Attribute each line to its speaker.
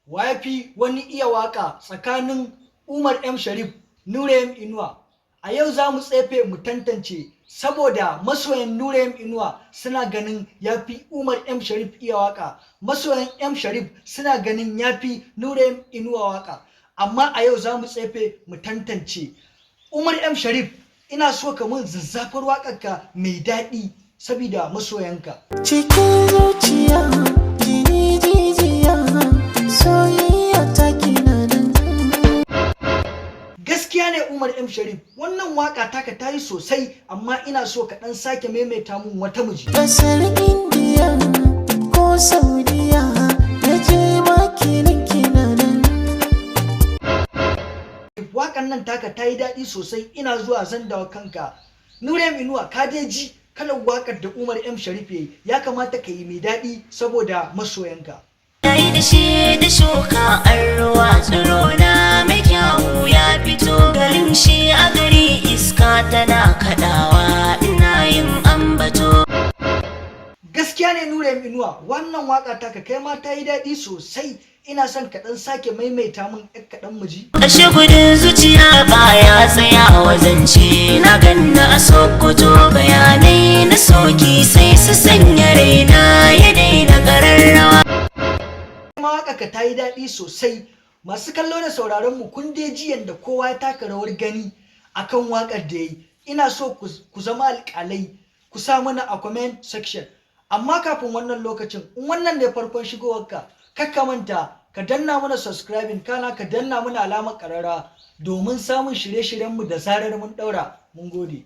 Speaker 1: Wa ya fi wani iya waka tsakanin Umar M Sharif, Nura M Inuwa? A yau za mu tsefe mu tantance, saboda masoyan Nura M Inuwa suna ganin ya fi Umar M Sharif iya waka, masoyan M Sharif suna ganin ya fi Nura M Inuwa waka. Amma a yau za mu tsefe mu tantance. Umar M Sharif, ina so ka mun zazzafar waƙarka mai daɗi sabida masoyanka.
Speaker 2: Cikin zuciya, jini, jijiya, soyayya ta kina nan.
Speaker 1: Gaskiya ne, Umar M Sharif, wannan waka taka ta yi sosai, amma ina so ka ɗan sake maimaita mun wata muji.
Speaker 2: Kasar Indiya ko Saudiya na je, makilin kina nan.
Speaker 1: Wakan nan taka ta yi daɗi sosai. Ina zuwa, zan dawo kanka. Nura M Inuwa, ka dai ji kalar wakar da Umar M Sharif yayi. Ya kamata ka yi mai daɗi saboda masoyanka.
Speaker 3: Yi da shi da shuka an ruwa, tsiro na mai kyawu ya fito, garin shi a gari iska tana kadawa, ina yin ambato.
Speaker 1: Gaskiya ne, Nura M Inuwa, wannan waka taka kai ma ta yi daɗi sosai. Ina son ka ɗan sake maimaita min ɗan kaɗan muji.
Speaker 3: Ashe gudun zuciya baya tsayawa zance, na ganna a Sokoto, bayanai na soki sai su sanya raina ya daina ƙararrawa.
Speaker 1: Ma waka ka ta yi daɗi sosai. Masu kallo da sauraron mu, kun dai ji yanda kowa ya taka rawar gani akan wakar da yayi. Ina so ku zama alƙalai, ku sa mana a comment section. Amma kafin wannan lokacin, in wannan ne farkon shigowarka, kar ka manta ka danna mana subscribing, kana ka danna mana alamar ƙararrawa domin samun shirye-shiryenmu da zarar mun ɗaura. Mun gode.